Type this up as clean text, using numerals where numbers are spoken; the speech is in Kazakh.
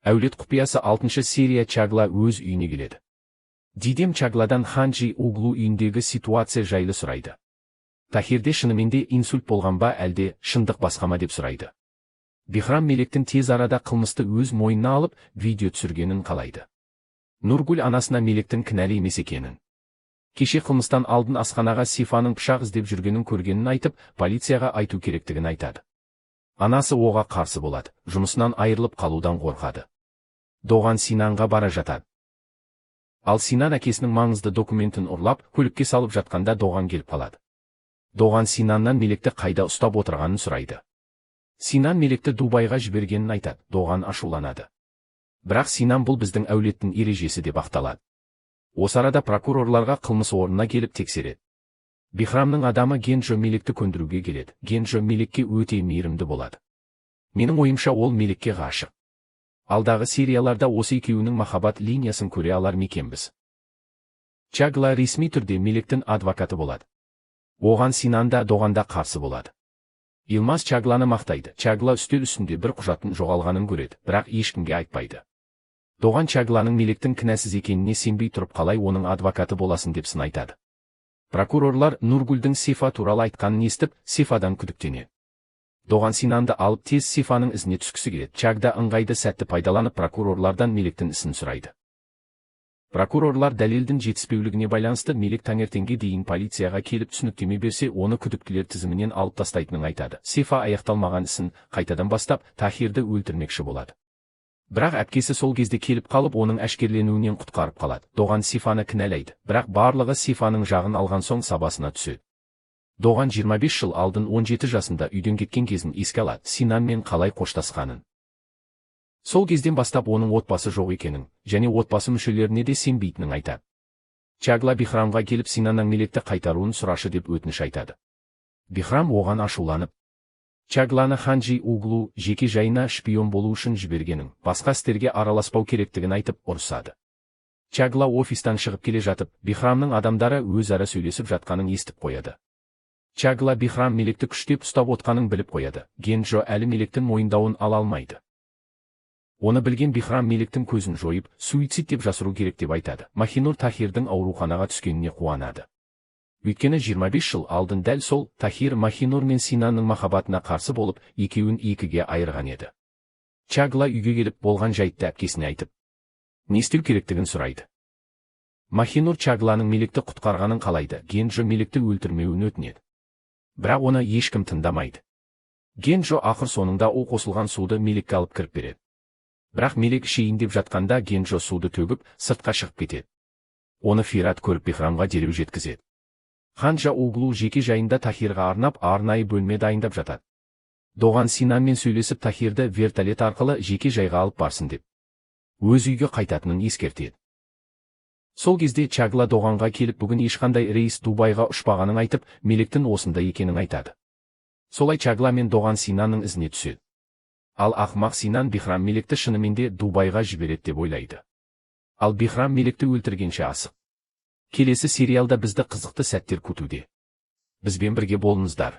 Әулет құпиясы, алтыншы серия. Чагла өз үйіне келеді. Дидем Чагладан Ханджи Углу үйіндегі ситуация жайлы сұрайды. Тахирде шынымен де инсульт болған ба, әлде шындық басқа ма деп сұрайды. Бихрам Мелектің тез арада қылмысты өз мойнына алып, видео түсіргенін қалайды. Нұргүл анасына Мелектің кінәлі емес екенін, кеше қылмыстан алдын асханаға Сифаның пышақ іздеп жүргенін көргенін айтып, полицияға айту керектігін айтады. Анасы оға қарсы болады, жұмысынан айырылып қалудан қорқады. Доған Синанға бара жатады. Ал Синан әкесінің маңызды документін ұрлап, көлікке салып жатқанда Доған келіп қалады. Доған Синаннан Мелекті қайда ұстап отырғанын сұрайды. Синан Мелекті Дубайға жібергенін айтады, Доған ашуланады. Бірақ Синан бұл біздің әулеттің ережесі деп ақталады. Осы арада прокурорларға қылмыс орнына келіп тексереді. Бихрамның адамы Генджо Мелекті көндіруге келеді. Генджо Мелекке өте мейірімді болады. Менің ойымша, ол Мелекке ғашық. Алдағы серияларда осы екеуінің махаббат линиясын көре алар ма екенбіз? Чагла ресми түрде Мелектің адвокаты болады. Оған Синан да, Доған да қарсы болады. Илмаз Чагланы мақтайды. Чагла үстел үстінде бір құжаттың жоғалғанын көреді, бірақ ешкімге айтпайды. Доған Чагланың Мелектің кінәсіз екеніне сенбей тұрып, қалай оның адвокаты боласын деп сын айтады. Прокурорлар Нұргүлдің Сефа туралы айтқанын естіп, Сефадан күдіктенеді. Доған Синанды алып, тез Сефаның ізіне түскісі келеді. Чагда ыңғайды сәтті пайдаланып, прокурорлардан Мелектің ісін сұрайды. Прокурорлар дәлелдің жетіспеулігіне байланысты Мелек таңертеңге дейін полицияға келіп түсініктеме берсе, оны күдіктілер тізімінен алып тастайтынын айтады. Сефа аяқталмаған ісін қайтадан бастап, Тахирді өлтірмекші болады. Бірақ әпкесі сол кезде келіп қалып, оның әшкерленуінен құтқарып қалады. Доған Сефаны кінәлайды, бірақ барлығы Сефаның жағын алған соң сабасына түседі. Доған 25 жыл алдын 17 жасында үйден кеткен кезін еске алады, Синанмен қалай қоштасқанын. Сол кезден бастап оның отбасы жоқ екенін және отбасы мүшелеріне де сенбейтінін айтады. Чагла Бихрамға келіп, Синаннан Мелекті қайтаруын сұрашы деп өтініш айтады. Бихрам оған ашуланып, Чагланы Ханджи Углу жеке жайына шпион болу үшін жібергенін, басқа істерге араласпау керектігін айтып ұрсады. Чагла офистан шығып келе жатып, Бихрамның адамдары өзара сөйлесіп жатқанын естіп қояды. Чагла Бихрам Мелекті күштеп ұстап отқанын біліп қояды. Генджо әлі Мелектің мойындауын ала алмайды. Оны білген Бихрам Мелектің көзін жойып, суицид деп жасыру керек деп айтады. Махинур Тахирдің ауруханаға түскеніне қуанады. Өйткені 25 жыл алдын дәл сол Тахир Махинур мен Синанның махаббатына қарсы болып, екеуін екіге айырған еді. Чагла үйге келіп, болған жайтты әпкесіне айтып, не істеу керектігін сұрайды. Махинур Чагланың Мелекті құтқарғанын қалайды, Генджо Мелекті өлтірмеуін өтінеді. Бірақ оны ешкім тыңдамайды. Генджо ақыр соңында у қосылған суды Мелекке алып кіріп береді. Бірақ Мелек ішейін деп жатқанда Генджо суды төгіп, сыртқа шығып кетеді. Оны Фират көріп, Бихрамға дереу жеткізеді. Ханжа Углу жеке жайында Тахирға арнап арнайы бөлме дайындап жатады. Доған Синанмен сөйлесіп, Тахирді вертолет арқылы жеке жайға алып барсын деп, өз үйге қайтатынын ескертеді. Сол кезде Чагла Доғанға келіп, бүгін ешқандай рейс Дубайға ұшпағанын айтып, Мелектің осында екенін айтады. Солай Чагла мен Доған Синанның ізіне түседі. Ал ақымақ Синан Бихрам Мелекті шынымен де Дубайға жібереді деп ойлайды. Ал Бихрам Мелекті өлтіргенше асық. Келесі сериалда бізді қызықты сәттер күтуде. Бізбен бірге болыңыздар.